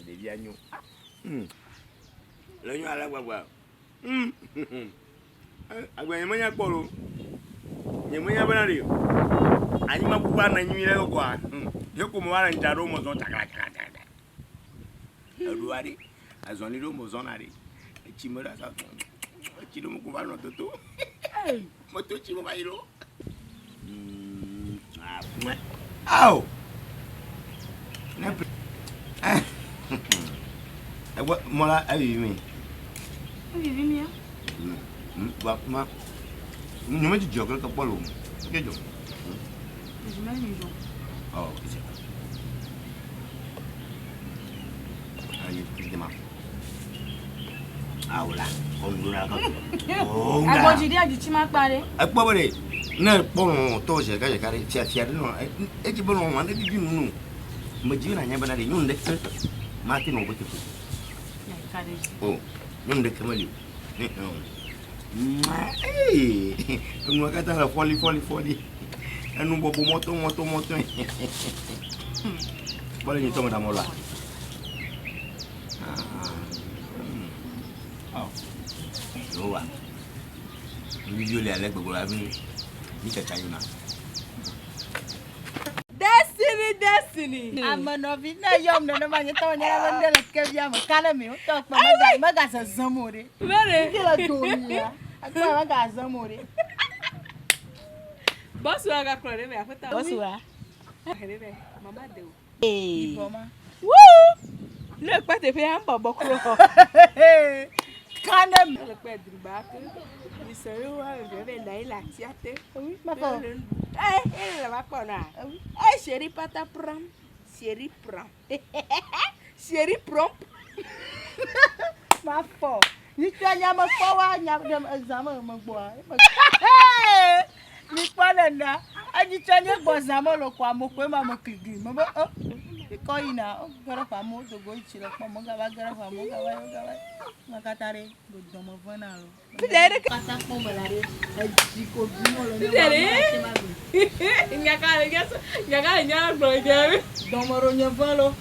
ɖevia nyo. Le nyo ale gbagba. Agbe nye menya kpɔ lo. Nye menya bena ɖe anyigba kuku anɔ nyui ɖe kɔa. Ye ko me va le ŋdza ɖo me zɔn tsakala tsakala tsakala. Eɖoa ɖe azɔli ɖo me zɔna ɖe. Etsi me ɖe asa. Etsi ɖo me ko va nɔ toto. Moto tsi me va yi ɖo. Ao. Ne Egbɔ mɔla evivi mi.
Evivi mia.
Ba ma. Nye me dzidzɔ keke kpɔ lo. Dzidzɔ.
Dzidzɔ me dzidzɔ.
Oh, dzidzɔ. Ayi dzidzɔ ma. Awo la. Ɔnu la kɔ. Oh, nga.
Agbɔdzi ɖe adzitsi ma kpa ɖe.
Ekpɔ be ɖe ne kpɔ lɔlɔ̃tɔ ɖeka ɖeka ɖe fiafia ɖe nɔ edzi be lɔlɔ̃ ne vivi nu. Medzi be nànya bena ɖe nyɔnu ɖeke mate nɔ woƒe teƒe o. O, nyɔnu ɖeke meli o. Enua katã le fɔli fɔli fɔli. Enu bɔbɔ mɔtɔ mɔtɔ mɔtɔ. Kpɔ le nyitɔ me ɖe mɔlua. Yehowa. Nuviviwo le ale gbegbe hafi mi tsatsa yona.
Destiny, destiny.
Ame nɔvi ne yɔm nenema nye tɔ nye be ne le kevia me ka ne mi wotɔ kpe mega mega zezem o ɖe.
Mele.
Fi le do mia. Akpa mega zezem o ɖe.
Bɔsu aga kplɔ ɖe me aƒetɔ.
Bɔsu wa.
Ɖe me mama de o.
Ee.
Wuu. Ne ekpe teƒe ya bɔbɔ kro.
Ka ne mi.
Le kpe driba ke. Mi se yo wa me be na ila tia te.
Ma fɔ.
Eh, eh le va kpɔ na. Eh, chéri pata pram. Chéri pram. Chéri prom.
Ma fɔ. Nyitsɔ nya me kpɔ wa nya ɖe ezã me me gbɔa. Mi kpɔ nena. Enyitsɔ nye gbɔ zã me le kɔ ame koe ma me kligli me be e. Kɔ yina o ge ɖe xɔa me wo dogo yi tsi le kpɔ me gava ge ɖe xɔa me wo gava yi wo gava yi. Ma katã ɖe do dɔme ve na lo. Kata kpɔ me la ɖe edzi ko dum wole ne ma ma tse ma gbe.
Nyaka le nya nyaka le nya gblɔ dze.
Dɔme ɖo nye ve lo.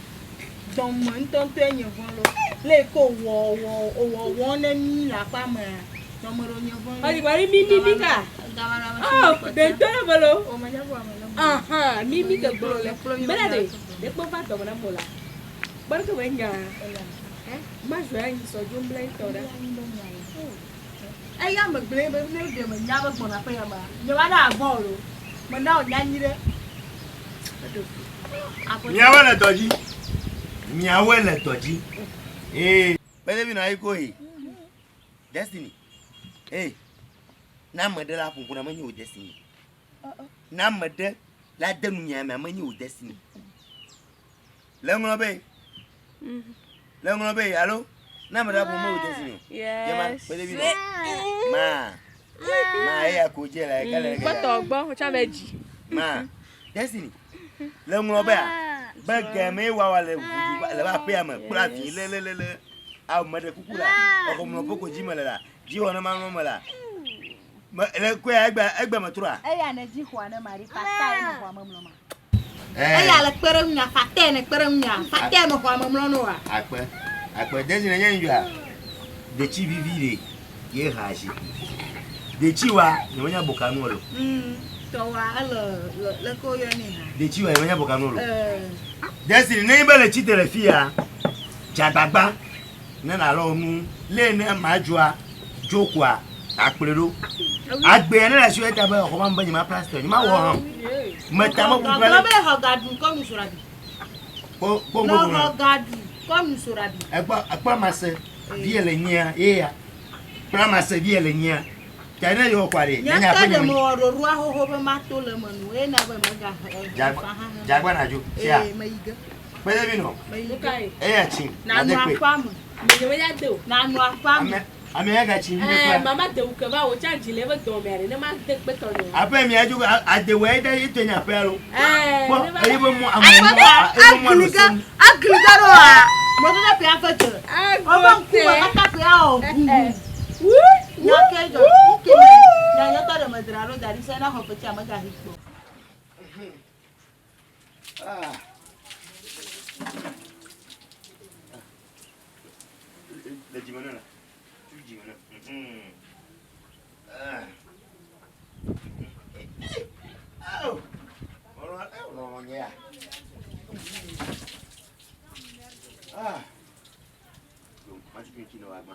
Dɔme ŋutɔŋutɔe nye ve lo. Le ko wɔ wɔ wɔ wɔ ne mi le aƒea mea. Dɔme ɖo nye ve lo.
Ɔdi gba mi mi mi ka. Oh, de to le ve lo.
O me nya vɔ ame le.
Aha, mi mi ke gblɔ le. Bena de, de kpɔ va dɔme na mo la. Gbɔn ke me nya. Eh, ma zɔ anyi sɔ dzo mle tɔ ɖa.
Eya me gblẽ be ne ɖe me nya be gbɔna ƒe ya mea, nye va na agbɔ o lo. Me na wònya nyi ɖe.
Miawoe le dɔ dzi. Miawoe le dɔ dzi. Ee. Kpe ɖe mi nɔ anyi ko yi. Destiny. Ee. Ne ame ɖe la ƒoƒo na menye wò destiny. Ne ame ɖe la de nu nya mea menye wò destiny. Le ŋlɔ be. Le ŋlɔ be alo ne ame ɖe la ƒo menye wò destiny o.
Yes.
Kpe ɖe mi nɔ. Ma. Ma eya ko dze le ke le.
Gbɔtɔ gbɔ, wotsa be dzi.
Ma. Destiny. Le ŋlɔ bea. Be gɛmɛ wawa le ʋu le va aƒea me kple avi lelelele. Awo me ɖe kuku la. Exɔ mlɔ ƒe ko dzi me le la. Dzi wɔ ne ma mlɔ me la. Me le koe egbe egbe me trɔa.
Eya ne dzi xɔa ne mari fata ye me xɔa me mlɔ ma.
Ɛɛ.
Eya le kpe ɖe ŋunya fata ye ne kpe ɖe ŋunya fata ye me xɔa me mlɔ no wa.
Akpe akpe Destiny nye ŋdzɔa. Detsi vivi ɖe ye ha dzi. Detsi wa nye menya boka nu lo.
Tɔwa ele le le ko yɔ ne ha.
Detsi wa nye menya boka nu lo.
Ɛɛ.
Destiny ne be le tsi te le fia. Dzagbagba ne na lɔ nu le ne ma dzɔa dzokoa akplɔe ɖo. Agbe ne le asi eta be xɔ ma be nye ma plaster nye ma wɔ hã. Meta me kuku
Gblɔ be xɔ gaɖu kɔ nu sora bi.
Kpɔ kpɔ
Nɔ
ŋgɔ
xɔ gaɖu kɔ nu sora bi.
Ekpɔ ekpɔ ma se vie le nyia ye ya. Kpla ma se vie le nyia. Ta ne yɔ kɔa ɖe.
Nye
Nye
ke
aƒe
ɖe
nye
me wɔ ɖoɖoa xoxo be mato le eme nu eye na be mega
Dzagba dzagba na dzo. Sia.
Ee meyi ge.
Kpe ɖe mi nɔ.
Meyi
Nu
ge.
ka ye?
Eya tsi.
Na nu aƒea me.
Nye me nya de o.
Na nu aƒea me.
Ame ame ya ga tsi vi ɖe
Eh,
kura.
mama de wuke va wo tsa dzi le ebe dɔme aɖe ne ma de kpe tɔ nye.
Aƒe mi adzo adewoe ɖe eto nye aƒea lo.
Eh,
Kpɔ
ne va
eye be mɔ ame mɔ eye mɔ
Agli ge agli ge ɖo wa. Mɔdodo ƒea ƒe dze. Woƒe ŋkume katã ƒea wɔ ʋuʋu. Nya ke dzɔ. Ŋke me. Nya nye tɔ ɖe me dzra ɖo da ɖi se na xɔ ƒe tsia megahi kpɔ.
Ah. Le dzime ne la. Tu dzime ne. Ah. Au. Lɔlɔ lɔlɔ nye ya. Ah. Yo, ma tu tu ne wa gbã.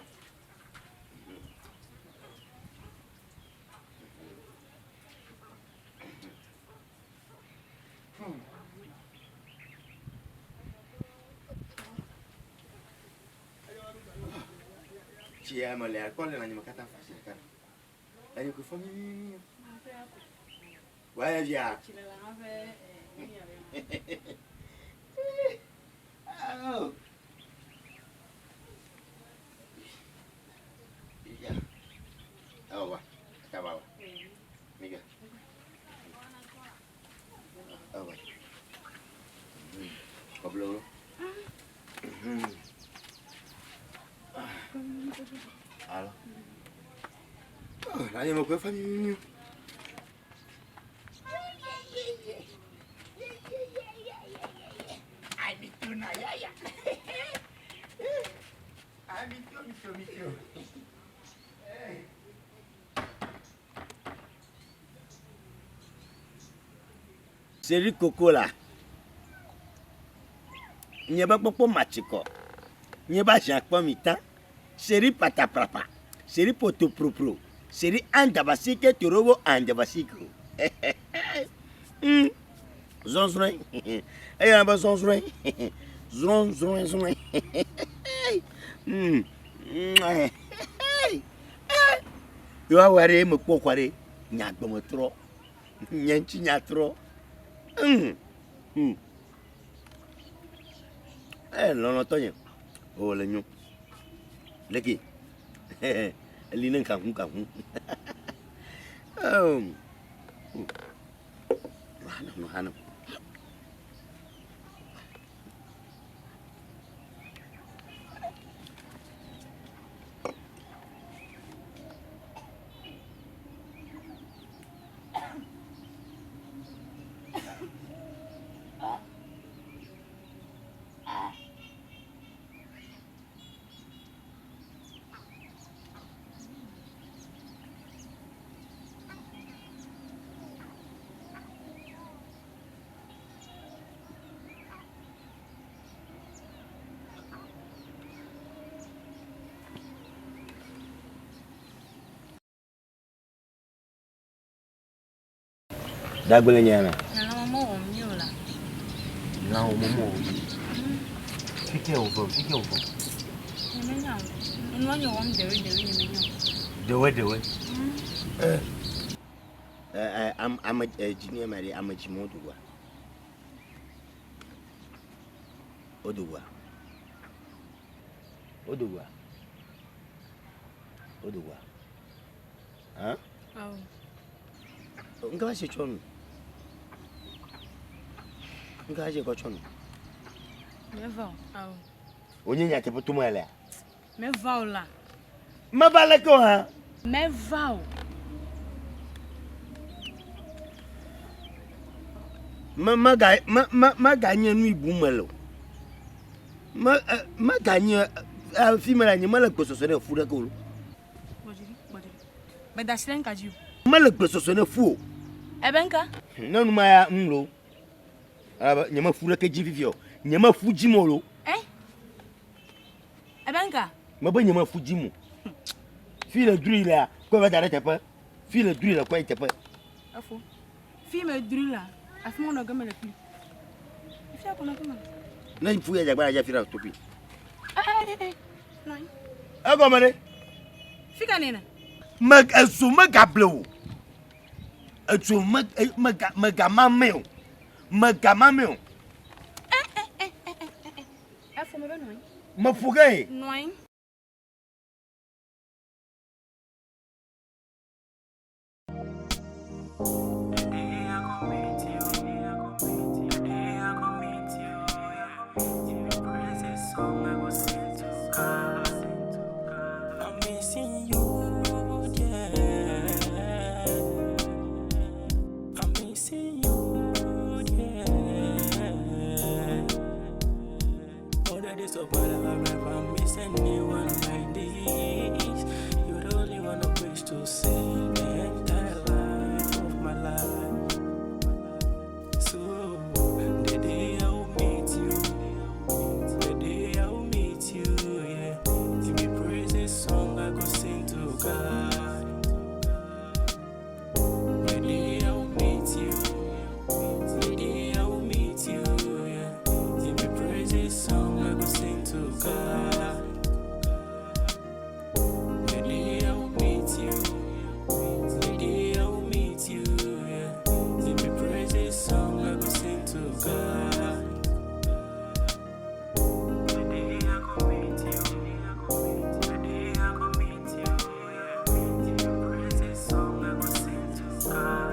Tsia me le akpɔ le lãnyeme katã fa tsi ɖeka. Lãnye ko fɔ mi. Wa via. Au. Ya. Awa. Tawa. Miga. Awa. Kɔblo. Alo. Lãnyeme ko fɔ mi. Seri koko la. Nye be kpɔkpɔ matsikɔ. Nye be aziã kpɔ mi ta. Seri pataprapa. Seri potopropro. Seri andabasike torobo andabasiko. Mm. Zɔzrɔe. Eyɔna be zɔzrɔe. Zrɔzrɔe zrɔe. Mm. Yewoawɔe ɖe mekpɔ kɔ ɖe nye agbe me trɔ. Nye ŋuti nya trɔ. Mm. Mm. Eh, lɔlɔ̃tɔ nye. O le nyo. Leke. Eli ne kahu kahu. Um. Hana no hana. Dagbe le nyana.
Lãwo mewɔm mí o la.
Lãwo mewɔm mí. Fike wòvɔ, fike wòvɔ.
Nyemenya o. Nua nye wɔm ɖewoe ɖewoe nyemenya o.
Ɖewoe ɖewoe. Eh. Eh, am, ame dzi ma ɖe ame dzi mɔ dogoa. Wodogoa. Wodogoa. Wodogoa. Hã?
Awo.
Ŋka va se tsɔ nu. Ŋka va se kɔ tsɔ nu.
Meva o. Awo.
Wonye nyateƒe tom alea?
Meva o la.
Meva leke o hã?
Meva o.
Me mega me me meganye nu yi bum mele o. Me meganye fi mele nye mele gbɔsɔsɔ ɖe fu ɖeke o.
Meda asi ɖe ŋka dzi o.
Mele gbɔsɔsɔ ɖe fu o.
Ebe ŋka?
Ne nu ma ya ŋu lo. Elabe nye mefu ɖeke dzi fifia o. Nye mefu dzim o lo.
Eh? Ebe ŋka?
Mebe nye mefu dzim o. Fi le drui lea, kɔe va da ɖe teƒe. Fi le drui le kɔe teƒe.
Efo. Fi me drui la, afi ma nɔ ge mele kpli. Fifia ko nɔ ge mele.
Ne fu ya dzagba la dze fi ɖe tokui.
Eh eh eh. Nɔ anyi.
Egɔme ɖe?
Fi ka nena?
Me ezo megable o. Edzo me mega megamame o. Megamame o.
Eh eh eh eh eh eh. Efo me be nɔ anyi.
Meƒo ge ye.
Nɔ anyi.
The day I go meet you, the day I go meet you, yeah. It be praises song I go sing to God. I'm missing you, yeah. I'm missing you, yeah. All the days of my life, I've never missed anyone like this. You're the only one I wish to see the entire life of my life. So, the day I will meet you, the day I will meet you, yeah. It be praises song I go sing to God. The day I will meet you, the day I will meet you, yeah. It be praises song I go sing to God. The day I will meet you, the day I will meet you, yeah. It be praises song I go sing to God. The day I go meet you, the day I go meet you, yeah. It be praises song I go sing to God.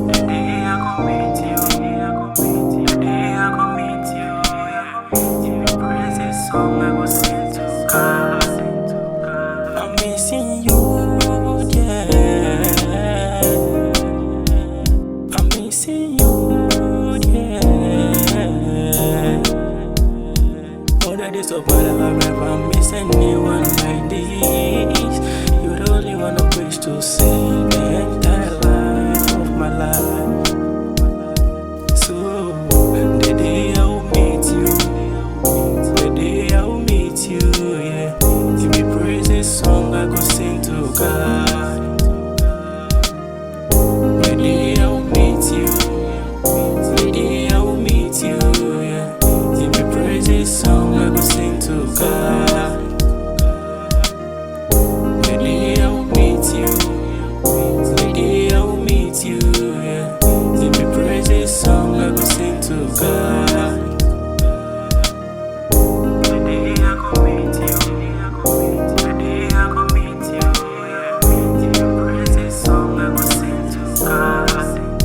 The day I go meet you, the day I go meet you, yeah. of my life, I've never missed anyone like this. You're the only one I wish to see the entire life of my life. So the day I will meet you, the day I will meet you, yeah. If you praise this song, I go sing to God. The day I will meet you, the day I will meet you, yeah. If you praise this song, I go sing to God. The day I will meet you, the day I will meet you, yeah. If you praise this song, I go sing to God. The day I go meet you, the day I go meet you, yeah. If you praise this song, I go sing to God.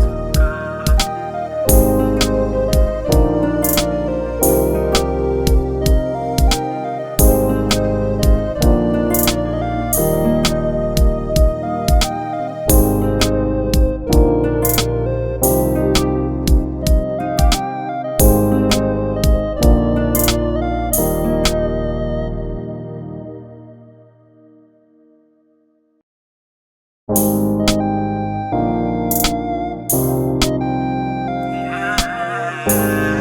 Yeah.